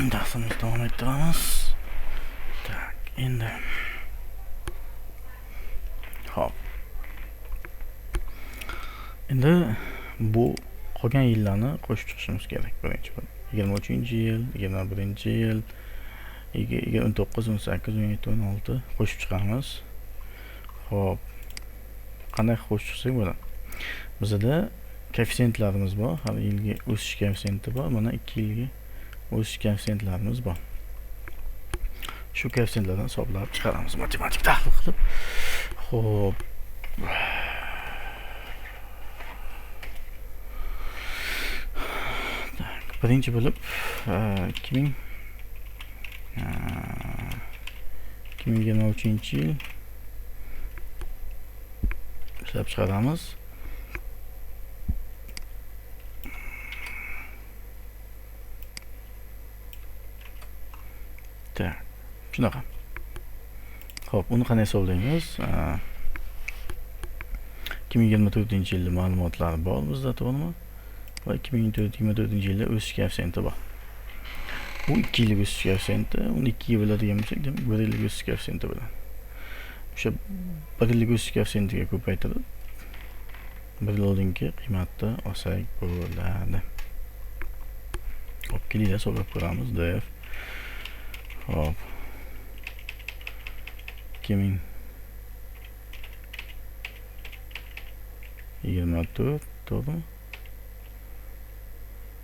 Darsimizni davom ettiramiz. Tak, endi. Xo'p. Endi bu qolgan yillarni qo'shib chiqishimiz kerak birinchi bo'lib. 23-yil, 21-yil, 19, 18, 17, 16 qo'shib chiqamiz. Xo'p. Qanday qo'shib chiqsak bo'ladi? Bizda koeffitsiyentlarimiz bor, har yilgi o'sish koeffitsiyenti bor, mana 2 yilgi o'sish koeffitsiyentlarimiz bor. Shu koeffitsiyentlardan hisoblab chiqaramiz matematik tahlil qilib. Xo'p. Birinchi bo'lib 2023-yil ishlab chiqaramiz. Tak, shunaqa. Xo'p, uni qanday hisoblaymiz? 2024-yilda ma'lumotlar bor bizda, to'g'rimi? Va 2024-yilda o'sish koeffitsiyenti bor. Bu 2 yillik o'sish koeffitsiyenti, uni 2 ga bo'ladigan bo'lsak, demak 1 yillik o'sish koeffitsiyenti bo'ladi. O'sha 1 yillik o'sish koeffitsiyentiga ko'paytirib 1 yil oldingi qiymatni olsak bo'ladi. Xo'p, kelinglar hisoblab ko'ramiz. Df. Xo'p. 2024, to'g'rimi?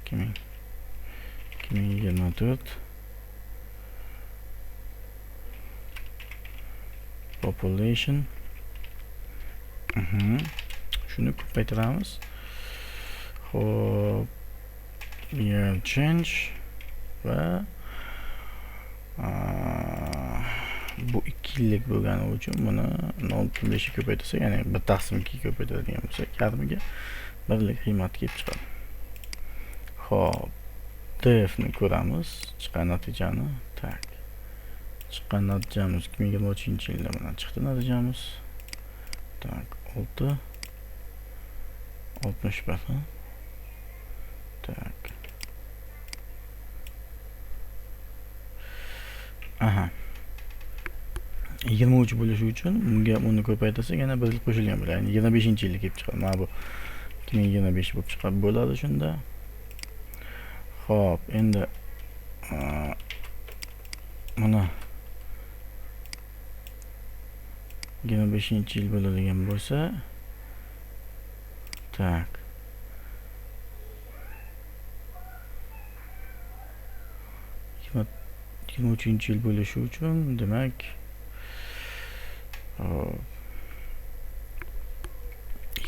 2024 population. Shuni ko'paytiramiz. Xo'p, year change va bu 2 yillik bo'lgani uchun buni 0.5 ga ko'paytirsak, ya'ni 1/2 ga ko'paytiradigan bo'lsak, yarmiga birlik qiymat kelib chiqadi. Xo'p, df ni ko'ramiz, chiqqan natijani. Tak. Chiqqan natijamiz 2023-yilda mana chiqdi natijamiz. Tak, 6 61. Tak. Aha. 23 bo'lishi uchun bunga uni ko'paytirsak yana 1 yil qo'shilgan bo'ladi. Ya'ni 25-yilda kelib chiqadi. Mana bu 2025 bo'lib chiqadi bo'ladi shunda. Xo'p, endi mana 25-yil bo'ladigan bo'lsa, tak. 23-yil bo'lishi uchun demak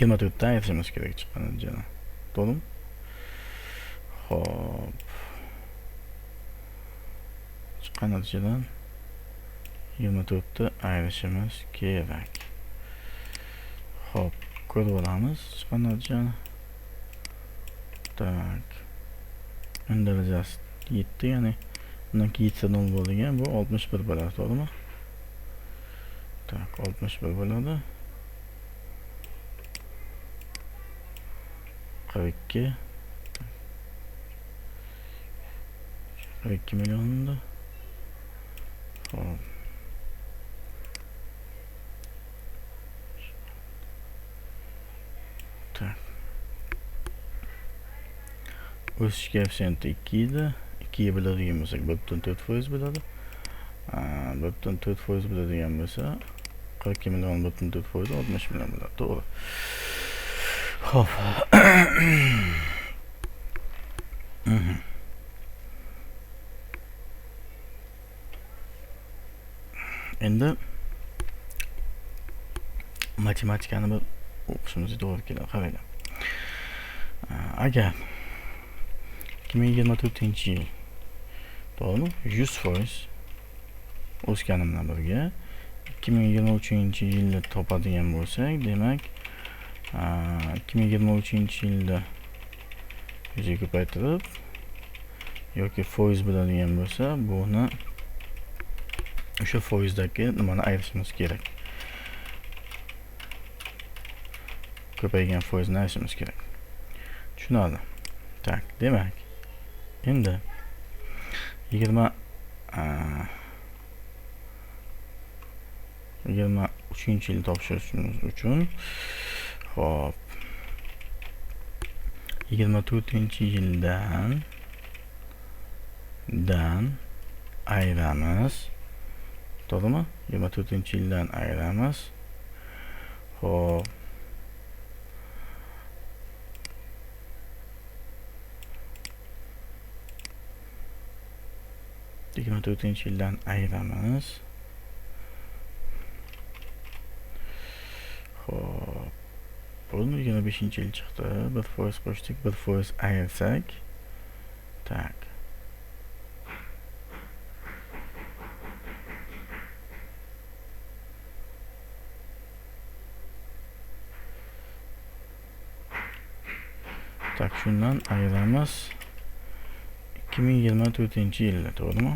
24 dan ayirishimiz kerak chiqqan natijani. To'g'rimi? Xo'p. Chiqqan natijadan 24 ni ayirishimiz kerak. Xo'p, ko'rib olamiz chiqqan natijani. Tak. N darajasi 7, ya'ni undan keyin 7 0 bo'lgan, bu 61 bo'ladi, to'g'rimi? Tak, 61 bo'ladi. 42. 42 millionda. Xo'p. Tak. O'sish koeffitsiyenti 2 edi. 2 ga bo'ladigan bo'lsak 1.4% bo'ladi. 1.4% bo'ladigan bo'lsa 42 million 1.4% 60 million bo'ladi. To'g'ri. Xo'p. Endi matematikani bir o'qishimizga to'g'ri keladi. Qaranglar. Agar 2024-yil, to'g'rimi? 100% o'sgani bilan birga 2023-yilda topadigan bo'lsak, demak 2023-yilda 100 ga ko'paytirib yoki foiz bo'ladigan bo'lsa, buni o'sha foizdagi nimani ayirishimiz kerak. Ko'paygan foizni ayirishimiz kerak. Tushunarli. Tak, demak, endi 23 yil topshirishimiz uchun, xo'p, 24-yildan ayiramiz, to'g'rimi? 24-yildan ayiramiz. Xo'p, 24-yildan ayiramiz. Xo'p, bu 25-yil chiqdi. 1% qo'shdik, 1% ayirsak. Tak. Tak, shundan ayiramiz 2024-yilda, to'g'rimi?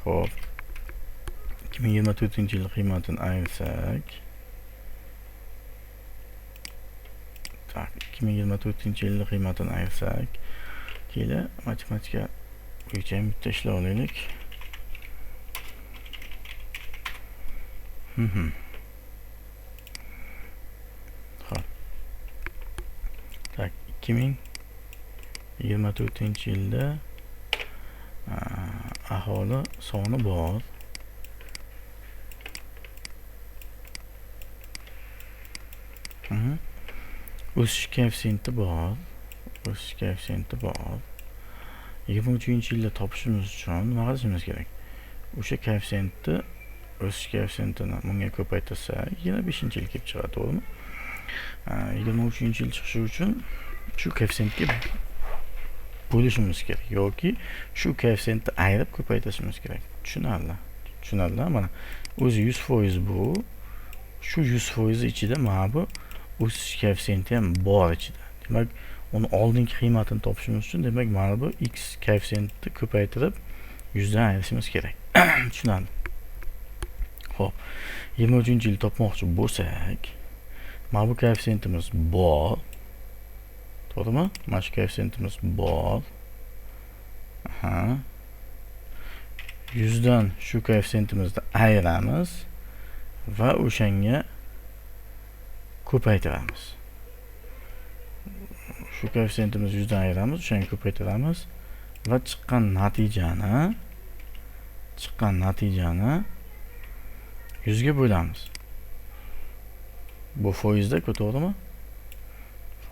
Xo'p, 2024-yil qiymatini ayirsak. Tak, 2024-yil qiymatini ayirsak, keyin matematika bo'yicha ham bitta ishlab olaylik. Xo'p. Tak, 2024-yilda aholi soni bor. O'sish koeffitsiyenti bor. O'sish koeffitsiyenti bor. 23-yilda topishimiz uchun nima qilishimiz kerak? O'sha koeffitsiyentni, o'sish koeffitsiyentini bunga ko'paytirsak, 25-yil kelib chiqadi, to'g'rimi? 23-yil chiqishi uchun shu koeffitsiyentga bo'lishimiz kerak yoki shu koeffitsiyentni ayirib ko'paytirishimiz kerak. Tushunarli? Tushunarli. Mana o'zi 100% bu. Shu 100% ichida mana bu o'sish koeffitsiyenti ham bor ichida. Demak, uni oldingi qiymatini topishimiz uchun, demak, mana bu x koeffitsiyentni ko'paytirib 100 dan ayirishimiz kerak. Tushunarli? Xo'p, 23-yil topmoqchi bo'lsak, mana bu koeffitsiyentimiz bor. To'g'rimi? Mana shu koeffitsiyentimiz bor. Aha. 100 dan shu koeffitsiyentimizni ayiramiz va o'shanga ko'paytiramiz. Shu koeffitsiyentimizni 100 dan ayiramiz, o'shanga ko'paytiramiz va chiqqan natijani 100 ga bo'lamiz. Bu foizda-ku, to'g'rimi?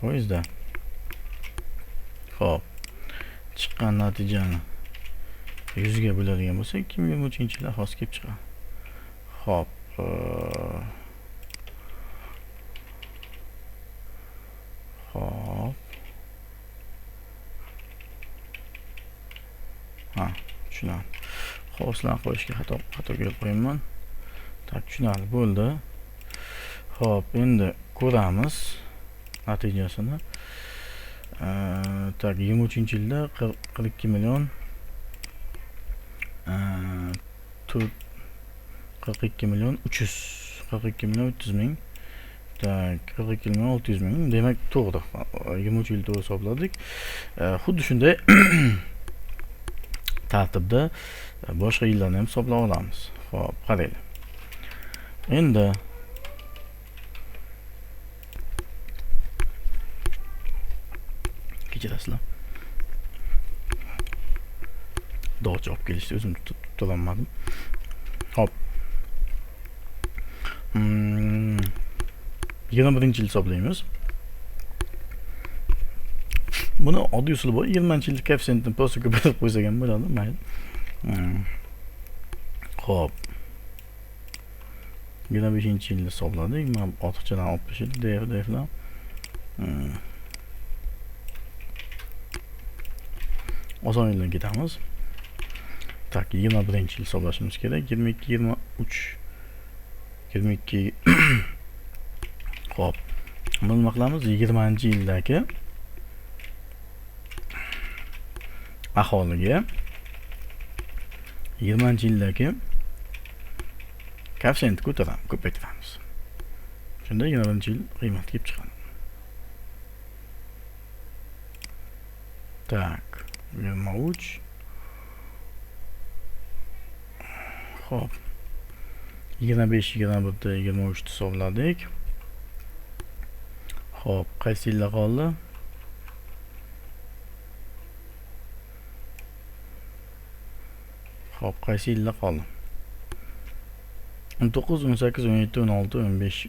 Foizda. Xo'p, chiqqan natijani 100 ga bo'ladigan bo'lsak, 2023-yilda xos kelib chiqadi. Xo'p, xo'p. Ha, tushunarli. Xoslarni qo'yishga xato yo'l qo'yibman. Tak, tushunarli bo'ldi. Xo'p, endi ko'ramiz natijasini. Tak, 23-yilda 42 million 42 million 300, 42 million 300 ming. Tak, 42 million 600 ming. Demak, to'g'ri. 23 yil to'g'ri hisobladik. Xuddi shunday tartibda boshqa yillarni ham hisoblab olamiz. Xo'p, qaraylik. Endi kechirasizlar. Dog'cha olib kelishdi, o'zim tutolmadim. Xo'p. 21-yil hisoblaymiz. Buni oddiy usuli bor. 20-yillik koeffitsiyentni prosta ko'paytirib qo'ysak ham bo'ladi, mayli. Xo'p. 25-yilni hisobladik. Mana ortiqchadan olib tashladik, DF-lar. Oson yo'ldan ketamiz. Tak, 21-yil hisoblashimiz kerak. 22, 23, 22. Xo'p. Buni nima qilamiz? 20-yildagi aholiga 20-yildagi koeffitsiyentni ko'taramiz, ko'paytiramiz. Shunda 21-yil qiymat kelib chiqadi. Tak, 23. Xo'p. 25, 21, 23 hisobladik. Xo'p, qaysi yilda qoldi? Xo'p, qaysi yilda qoldi? 19, 18, 17, 16, 15,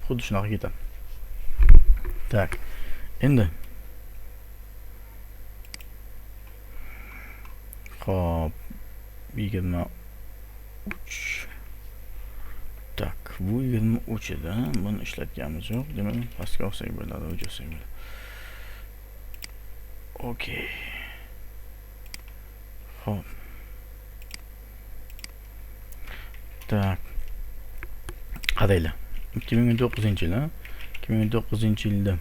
xuddi shunaqa ketadi. Tak. Endi xo'p, 23. Tak, bu 23 edi. Buni ishlatganimiz yo'q. Demak, pastga olsak bo'ladi, o'chirsak bo'ladi. Okey. Xo'p. Tak. Qaranglar. 2019-yil, 2019-yilda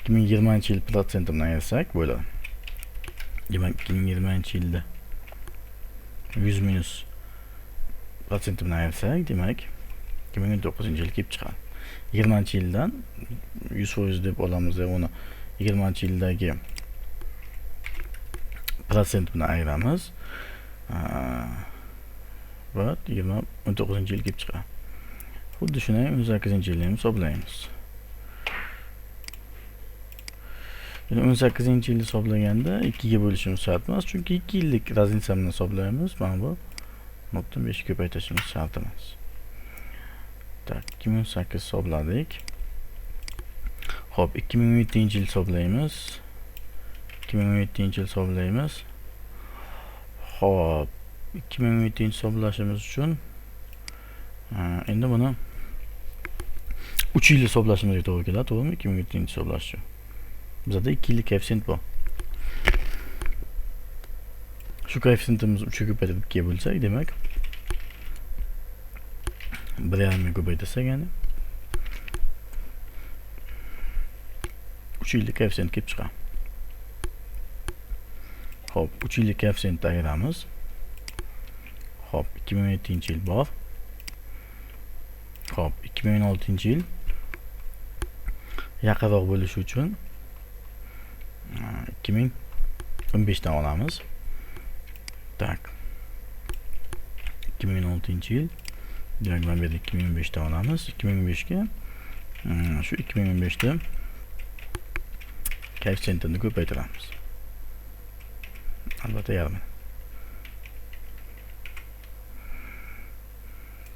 2020-yil protsenti bilan ayirsak bo'ladi. Demak, 2020-yilda 100 minus protsenti bilan ayirsak, demak 2019-yil kelib chiqadi. 20-yildan 100% deb olamiz, uni 20-yildagi protsent bilan ayiramiz. Va 19-yil kelib chiqadi. Xuddi shuni 18-yilni ham hisoblaymiz. Endi 18-yilni hisoblaganda 2 ga bo'lishimiz shart emas, chunki 2 yillik razница bilan hisoblaymiz. Mana bu 0.5 ko'paytirishimiz shart emas. Tak, 2018 hisobladik. Xo'p, 2017-yil hisoblaymiz. 2017-yil hisoblaymiz. Xo'p, 2017 hisoblashimiz uchun endi buni 3 yil hisoblashimizga to'g'ri keladi, to'g'rimi? 2017 hisoblash uchun. Bizda 2 yillik koeffitsient bor. Shu koeffitsiyentimizni 3 ga ko'paytirib 2 ga bo'lsak, demak 1.5 ga ko'paytirsak, ya'ni 3 yillik koeffitsient kelib chiqadi. Xo'p, 3 yillik koeffitsiyentni ayiramiz. Xo'p, 2017-yil bor. Xo'p, 2016-yil yaqinroq bo'lishi uchun 2015 dan olamiz. Tak. 2016-yil, demak, mana bu yerda 2015 dan olamiz. 2015 ga shu 2015 da koeffitsiyentini ko'paytiramiz. Albatta yarmini.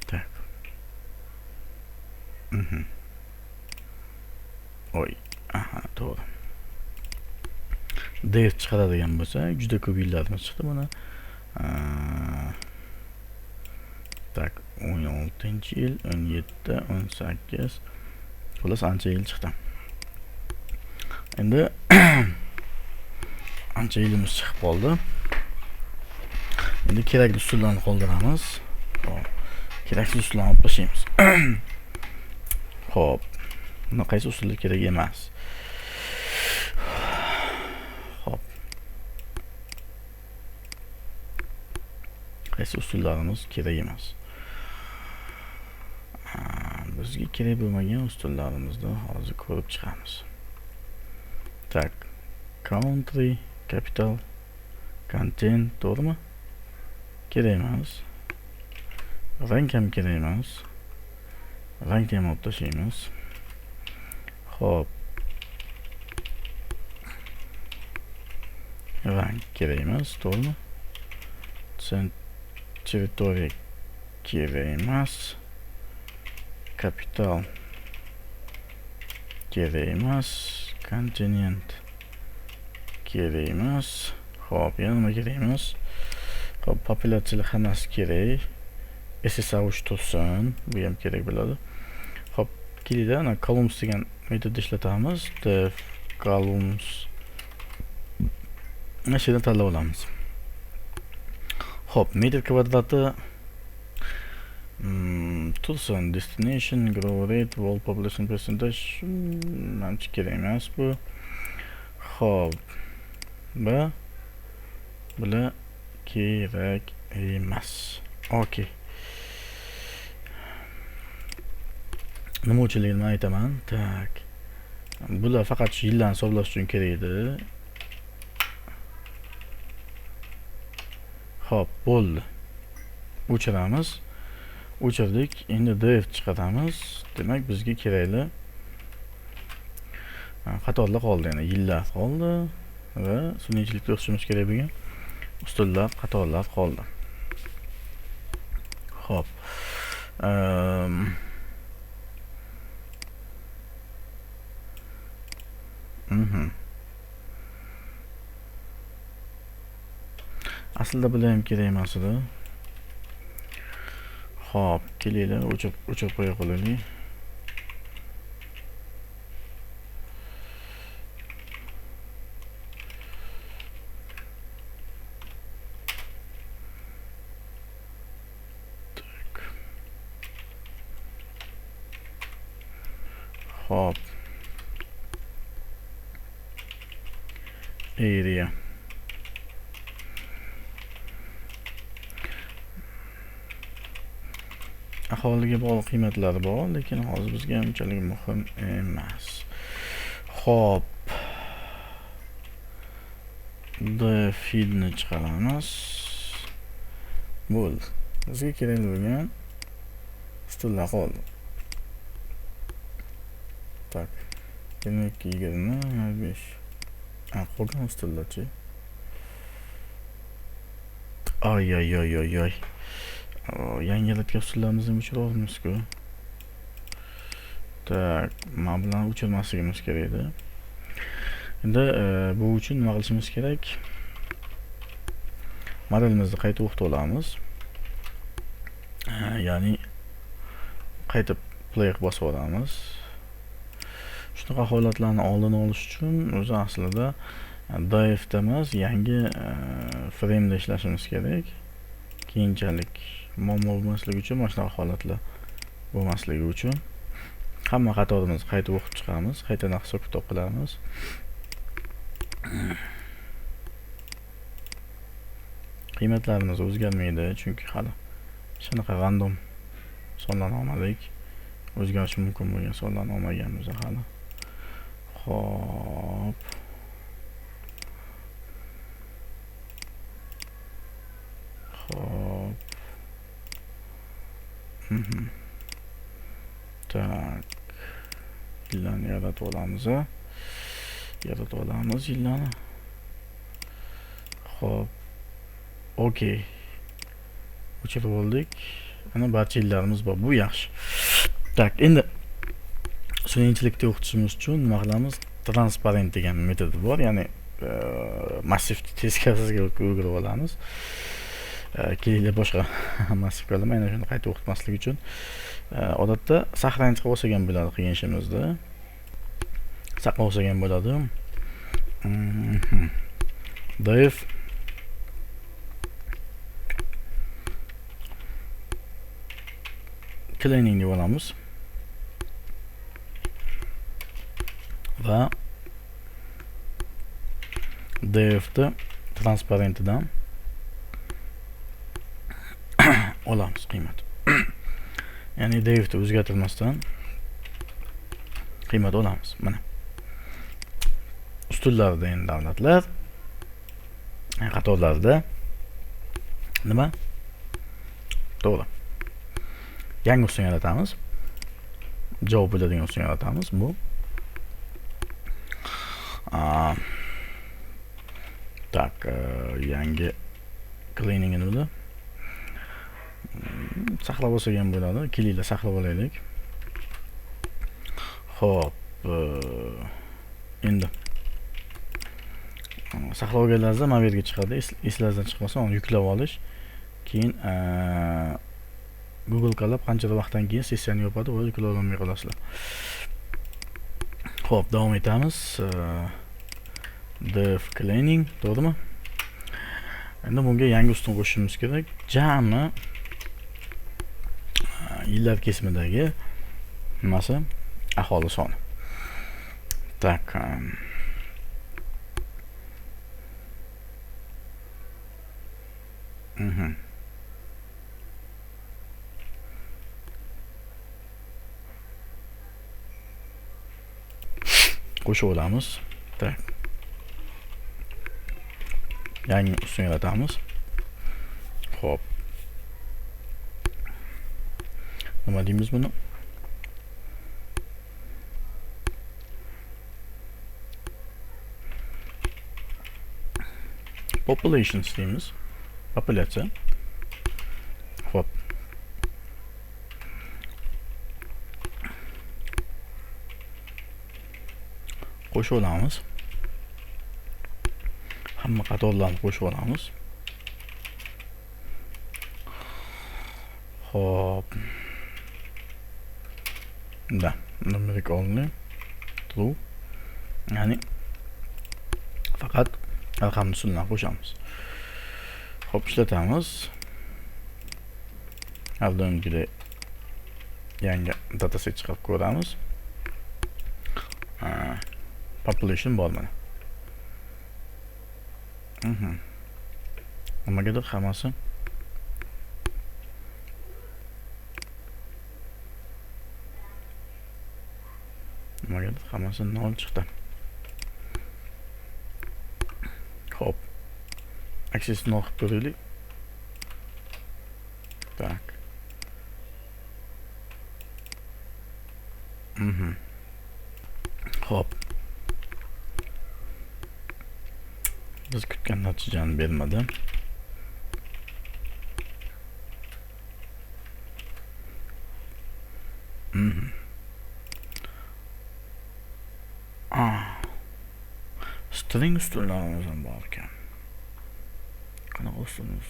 Tak. Oy, aha, to'g'ri. Df chiqaradigan bo'lsa, juda ko'p yillarimiz chiqdi buni. Tak, 16-yil, 17, 18, xullas ancha yil chiqdi. Endi ancha yilimiz chiqib qoldi. Endi kerakli usullarni qoldiramiz. Xo'p, keraksiz usullarni olib tashlaymiz. Xo'p, buni qaysi usullar kerak emas. Xo'p. Qaysi usullarimiz kerak emas. Bizga kerak bo'lmagan usullarimizni hozir ko'rib chiqamiz. Tak, country, capital, content, to'g'rimi? Kerak emas. Rang ham kerak emas. Rangni ham olib tashlaymiz. Xo'p. Rang kerak emas, to'g'rimi? Territoriya kerak emas. Capital kerak emas. Kontinent kerak emas. Xo'p, yana nima kerak emas? Xo'p, populyatsiyalar hammasi kerak. SSA3 tursin, bu ham kerak bo'ladi. Xo'p, kelinglar, ana columns degan metodni ishlatamiz. Def columns. Mana shu yerdan tanlab olamiz. Xo'p, metr kvadrati tursin, destination, grow rate, world population percentage, manimcha kerak emas bu. Xo'p, bular kerak emas. Okey. Nima uchunligini aytaman. Tak. Bular faqat shu yillarni hisoblash uchun kerak edi. Xo'p, bo'ldi. O'chiramiz. O'chirdik. Endi df chiqaramiz. Demak, bizga kerakli qatorlar qoldi, ya'ni yillar qoldi va sun'iy intellekt o'qishimiz kerak bo'lgan ustunlar, qatorlar qoldi. Xo'p. Aslida bular ham kerak emas edi. Xo'p, kelinglar, o'chirib qo'ya qolaylik. Xo'p. Area. Aholiga bog'liq qiymatlar bor, lekin hozir bizga unchalik muhim emas. Xo'p. Feedni chiqaramiz. Bo'ldi. Bizga kerak bo'lgan ustunlar qoldi. Tak. 22, 20, 25. Qolgan ustunlarchi. Ay ay ay ay ay. Yangi yaratgan ustunlarimizni o'chira olamiz-ku. Tak, mana bularni o'chirmasligimiz kerak edi. Endi bu uchun nima qilishimiz kerak? Modelimizni qayta o'qitib olamiz. Ya'ni qaytib play qilib bosib olamiz. Shunaqa holatlarni oldini olish uchun o'zi aslida dfda emas, yangi frame'da ishlashimiz kerak. Keyinchalik muammo bo'lmasligi uchun, mana shunaqa holatlar bo'lmasligi uchun hamma qatorimizni qayta o'qib chiqamiz, qaytadan hisob-kitob qilamiz. Qiymatlarimiz o'zgarmaydi, chunki hali shunaqa random sonlarni olmadik. O'zgarishi mumkin bo'lgan sonlarni olmaganmiz hali. Xo'p. Xo'p. Tak. Yillarni yaratib olamiz. Yaratib olamiz yillarni. Xo'p. Okey. O'chirib oldik. Ana barcha yillarimiz bor. Bu yaxshi. Tak, endi sun'iy intellektni o'qitishimiz uchun nima qilamiz? Transparent degan metod bor, ya'ni massivni teskarisiga o'girib olamiz. Kelinglar boshqa massivga olaman, yana shuni qayta o'qitmaslik uchun. Odatda saqlanch qilib olsak ham bo'ladi qilgan ishimizda. Saqlab olsak ham bo'ladi. Df cleaning deb olamiz. Va dfni transparentidan olamiz qiymat. Ya'ni dfni o'zgartirmasdan qiymat olamiz. Mana. Ustunlarda endi davlatlar, qatorlarda nima? To'g'ri. Yangi ustun yaratamiz. Javob bo'ladigan ustun yaratamiz. Bu tak, yangi cleaning nima? Saqlab olsak ham bo'ladi. Kelinglar saqlab olaylik. Xo'p, endi saqlab olganlaringizda mana bu yerga chiqadi. Eslaringizdan chiqmasa uni yuklab olish. Keyin Google Colab qanchadir vaqtdan keyin sessiyani yopadi va yuklab olmay qolasizlar. Xo'p, davom etamiz. Df cleaning, to'g'rimi? Endi bunga yangi ustun qo'shishimiz kerak. Jami yillar kesimidagi nimasi? Aholi soni. Tak. Qo'shib olamiz. Tak. Yangi ustun yaratamiz. Xo'p. Nima deymiz buni? Populations deymiz. Populyatsiya. Xo'p. Qo'shib olamiz. Hamma qatorlarni qo'shib olamiz. Xo'p. Da, numeric only true. Ya'ni faqat raqamli ustunlarni qo'shamiz. Xo'p, ishlatamiz. Har doimgidek yangi dataset chiqarib ko'ramiz. Population bor mana. Nimagadir hammasi 0 chiqdi. Xo'p. Access 0 qilib ko'raylik. Tak. Xo'p. Biz kutgan natijani bermadi. String ustunlarimiz ham bor ekan. Qanaqa ustunimiz?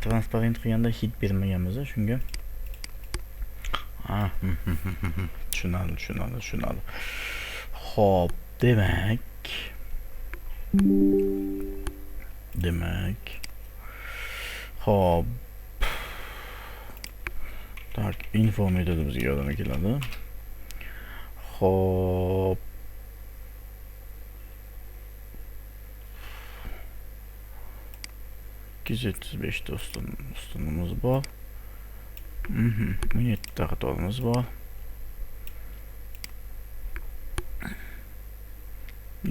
Transparent qilganda hit bermaganmiz, shunga. Tushunadi. Xo'p, demak. Xo'p. Tak, info metodi bizga yordamga keladi. Xo'p. 275 ta ustunimiz bor. 17 ta qatorimiz bor.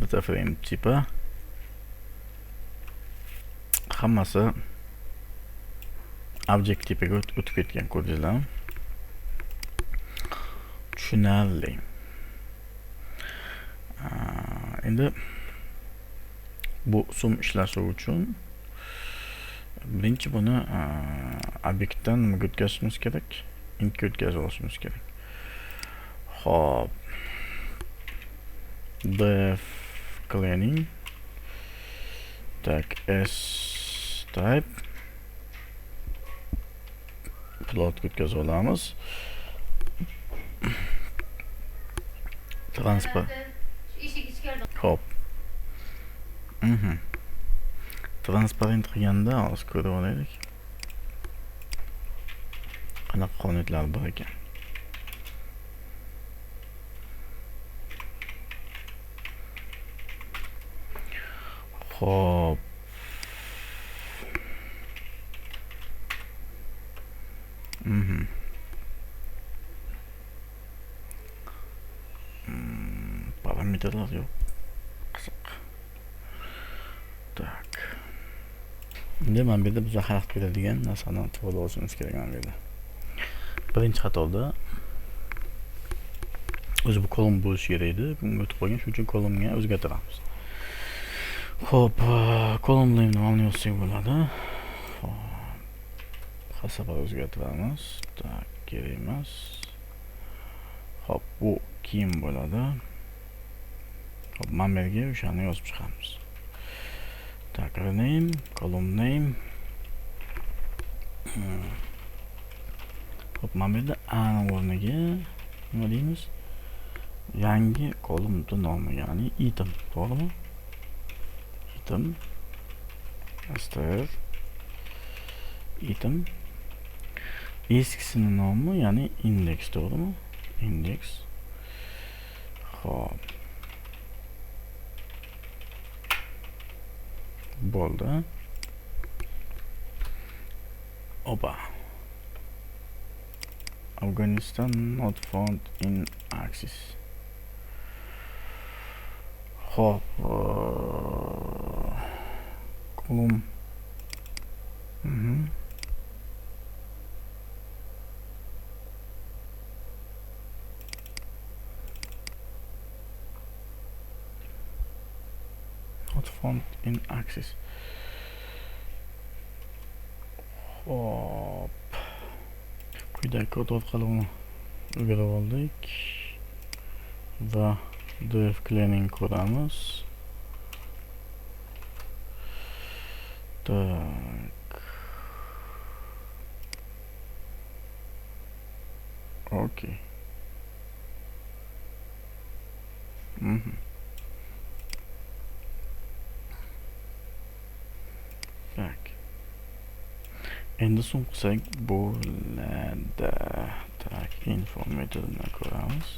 Data frame tipi hammasi object tipiga o'tib ketgan, ko'rdingizlarmi? Tushunarli. Endi bu sum ishlashi uchun birinchi buni obyektdan nimaga o'tkazishimiz kerak? Intga o'tkazib olishimiz kerak. Xo'p. Def cleaning. Tak, s type plot o'tkazib olamiz. Transfer. Xo'p. Transparent qilganda hozir ko'rib olaylik. Qanaqa qonunlar bor ekan. Xo'p. Parametrlar yo'q. Qiziq. Tak. Endi mana bu yerda bizga xalaqit beradigan narsani to'g'ri olishimiz kerak mana bu yerda. Birinchi qatorda o'zi bu kolumn bo'lishi kerak edi. Bunga o'tib qolgan, shuning uchun kolumnga o'zgartiramiz. Xo'p, kolumnni nimani yozsak bo'ladi? Xo'p. Har safar o'zgartiramiz. Tak, kerak emas. Xo'p, bu keyin bo'ladi. Xo'p, mana bu yerga o'shani yozib chiqamiz. Tak, rename, column name. Xo'p, mana bu yerda A o'rniga nima deymiz? Yangi kolumn nomi, ya'ni item, to'g'rimi? Item str item eskisini nomi, ya'ni index, to'g'rimi? Index. Xo'p. Bo'ldi. Opa. Afghanistan not found in axis. Xo'p, kolumn. Not found in axis. Hop. Quyidagi kod orqali uni o'rganib oldik va df cleaning ko'ramiz. Tak. Okey. Tak. Endi sum qilsak bo'ladi. Tak, info metodini ko'ramiz.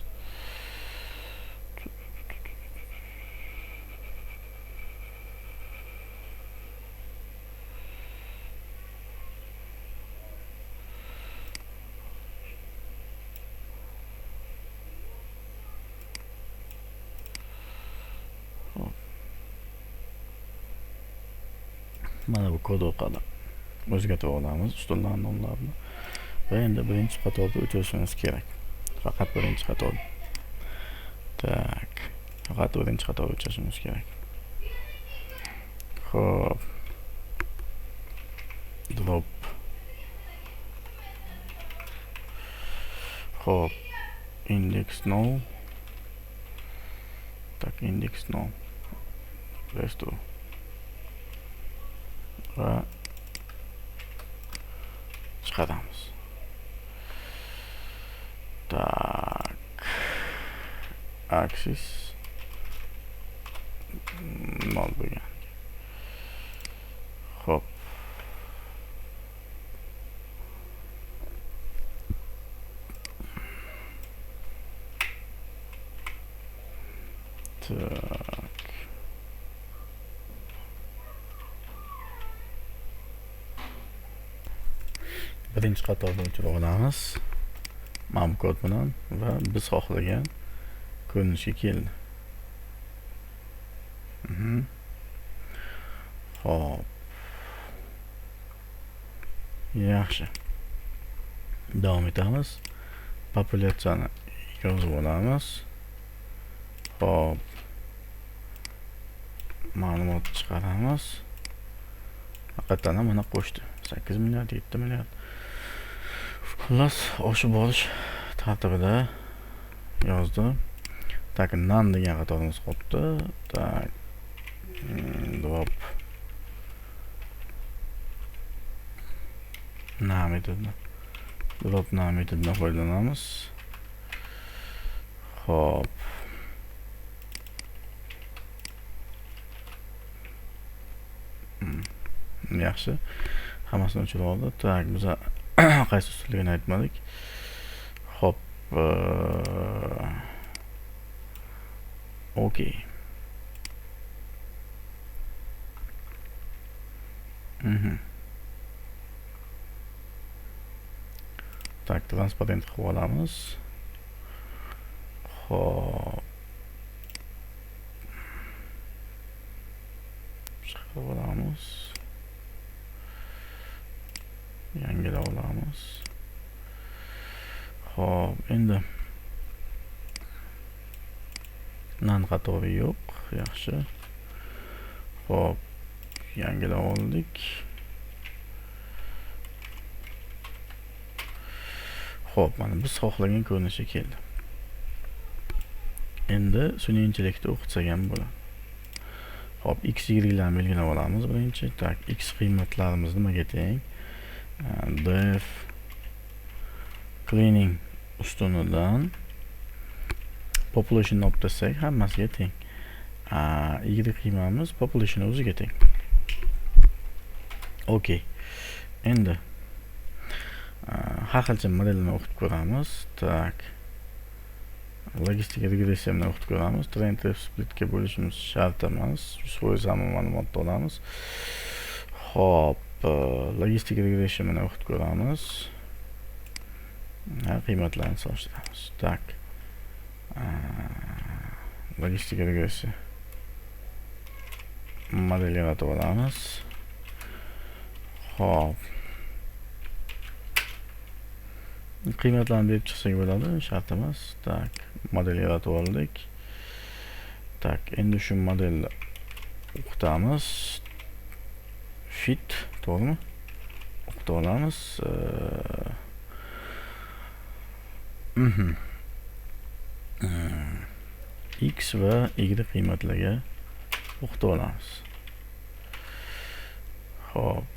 Mana bu kod orqali o'zgartirib olamiz ustunlarni nomlarini va endi birinchi qatorda o'chirishimiz kerak. Faqat birinchi qator. Tak, faqat birinchi qatorda o'chirishimiz kerak. Xo'p. Drop. Xo'p, index 0. Tak, index 0. Resto. Va chiqaramiz. Tak. Axis 0 bo'lgan. Xo'p. Tak. Birinchi qatorda o'chirib olamiz. Mana bu kod bilan va biz xohlagan ko'rinishga keldi. Xo'p. Yaxshi. Davom etamiz. Populyatsiyani yozib olamiz. Xo'p. Ma'lumot chiqaramiz. Haqiqatan ham mana qo'shdi. 8 milliard, 7 milliard. Xullas, oshib borish tartibida yozdi. Tak, nan degan qatorimiz qolibdi. Tak, drop na metodidan. Drop na metodidan foydalanamiz. Xo'p. Yaxshi. Hammasini o'chirib oldi. Tak, biz qaysi usulligini aytmadik. Xo'p, okey. Tak, transparent qilib olamiz. Xo'p. Chiqarib olamiz. Yangilab olamiz. Xo'p, endi nan qatori yo'q, yaxshi. Xo'p, yangilab oldik. Xo'p, mana biz xohlagan ko'rinishga keldi. Endi sun'iy intellektni o'qitsak ham bo'ladi. Xo'p, x, y larni belgilab olamiz birinchi. Tak, x qiymatlarimiz nimaga teng? Def cleaning ustunidan population olib tashlasak hammasiga teng. Y qiymamiz population o'ziga teng. Okey. Endi har xilcha modelni o'qitib ko'ramiz. Tak. Logistik regressiya bilan o'qitib ko'ramiz. Train test splitga bo'lishimiz shart emas. 100% hamma ma'lumotni olamiz. Xo'p, logistik regressiya bilan o'qitib ko'ramiz. Qiymatlarni solishtiramiz. Tak. Logistik regressiya model yaratib olamiz. Xo'p. Qiymatlarni berib chiqsak bo'ladi, shart emas. Tak, model yaratib oldik. Tak, endi shu modelni O'qitamiz. Fit, to'g'rimi? O'qitib olamiz. X va Y qiymatlarga o'qitib olamiz. Xo'p,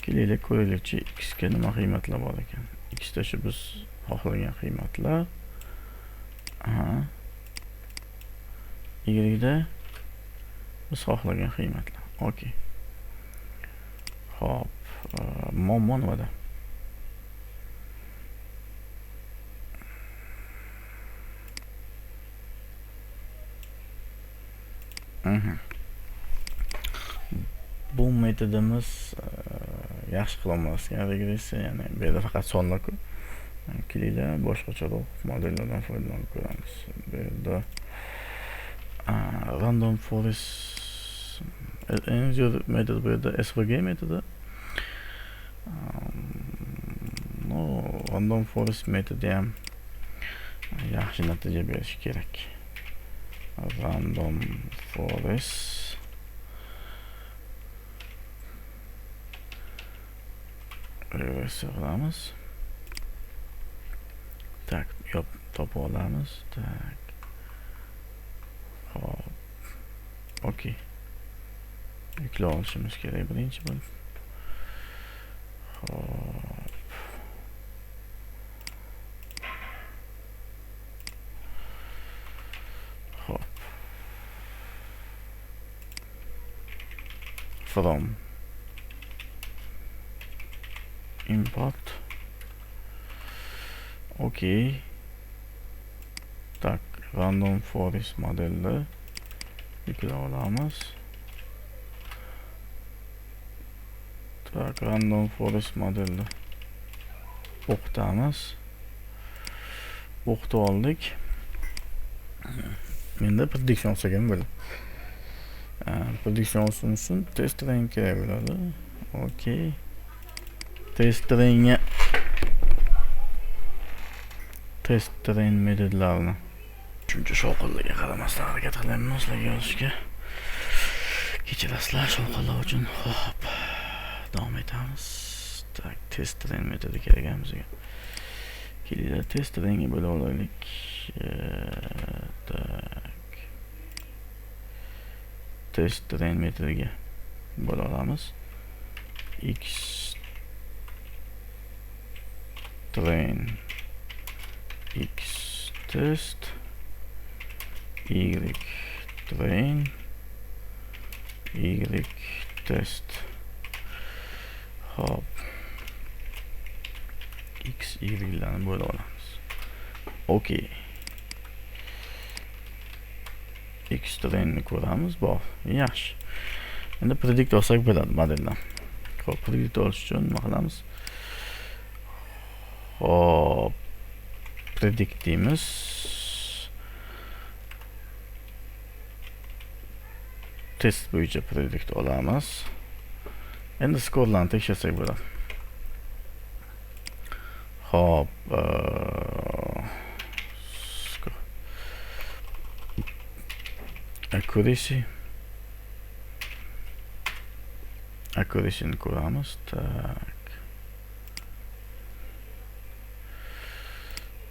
Kelaylik, ko'raylikchi x ga nima qiymatlar bor ekan. X da shu biz xohlagan qiymatlar. Aha. Y da biz xohlagan qiymatlar. Okey. Xo'p, muammo nimada? Bu metodimiz yaxshi qilolmasgan regressiya, ya'ni bu yerda faqat sonlar-ku. Kelinglar, boshqacharoq modellardan foydalanib ko'ramiz. Bu yerda random forest eng zo'r metod bu yerda SVG metodi. No, random forest metodi ham yaxshi natija berishi kerak. Random forest regressiya qilamiz. Tak, topib olamiz. Tak. Xo'p. Okey. Yuklab olishimiz kerak birinchi bo'lib. Xo'p. Xo'p. From import. Okey. Tak, random forest modelni yuklab olamiz. Tak, random forest modelni o'qitamiz. O'qitib oldik. Endi prediction olsak ham bo'ladi. Prediction olsin uchun test train kerak bo'ladi. Okey. Test trainga test train metodlarini shuncha shovqinlarga qaramasdan harakat qilyapmiz sizlarga yozishga. Kechirasizlar shovqinlar uchun. Xo'p, davom etamiz. Tak, test train metodi kerak ekan bizga. Kelinglar, test trainga bo'lib olaylik. Tak. Test train metodiga bo'la olamiz. X train X test Y train Y test. Hop. X Y larni bo'la olamiz. Okey. X trainni ko'ramiz. Bor. Yaxshi. Endi predict olsak bo'ladi modeldan. Xo'p, predict olish uchun nima qilamiz? Xo'p, predict deymiz. Test bo'yicha predict olamiz. Endi skorlarni tekshirsak bo'ladi. Xo'p, accuracy. Accuracy'ni ko'ramiz. Tak.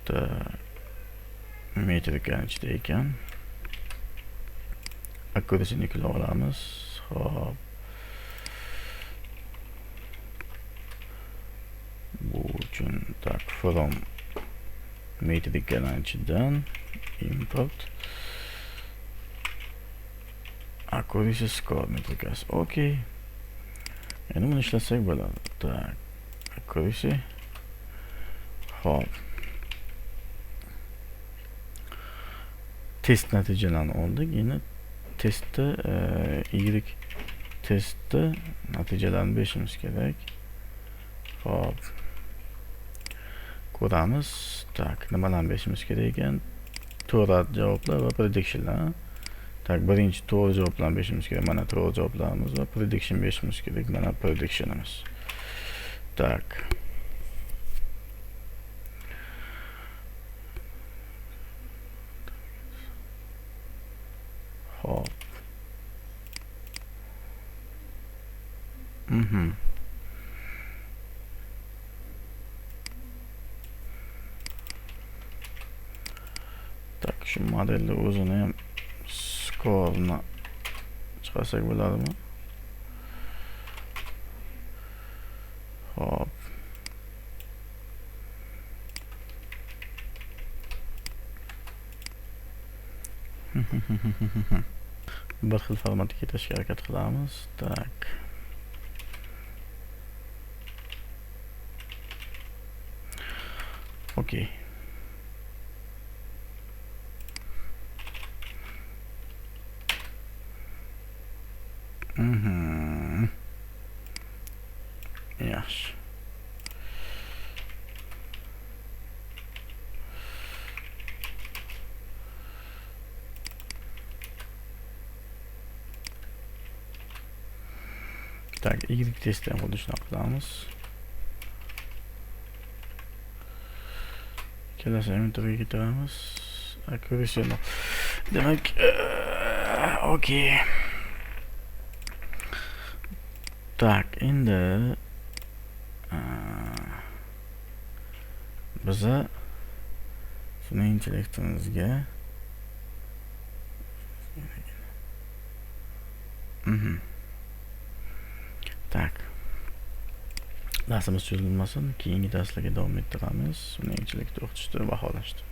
Tak. Metrikani ichida ekan. Accuracy'ni yuklab olamiz. Xo'p. Bu uchun tak from metrikalar ichidan import accuracy score metrikasi. Okey. Endi buni ishlasak bo'ladi. Tak, accuracy. Xo'p. Test natijalarini oldik. Endi testda Y testda natijalarini berishimiz kerak. Xo'p. Ko'ramiz. Tak, nimalarni berishimiz kerak ekan? To'g'ri javoblar va predictionlar. Tak, birinchi to'g'ri javoblarni berishimiz kerak. Mana to'g'ri javoblarimiz va prediction berishimiz kerak. Mana predictionimiz. Так. Xo'p. Так, shu modelni o'zini ham skorni chiqarsak bo'ladimi? Xo'p. Bir xil formatga ketishga harakat qilamiz. Так. Okey. Yaxshi. Так, Y testni ham xuddi shunaqa qilamiz. Kelasi inventorga ketiramiz. Accuracy. Demak, okey. Так, endi biza sun'iy intellektimizga Так. Darsimiz cho'zilmasin, keyingi darslarga davom ettiramiz. Sun'iy intellektni o'qitishni baholashdi.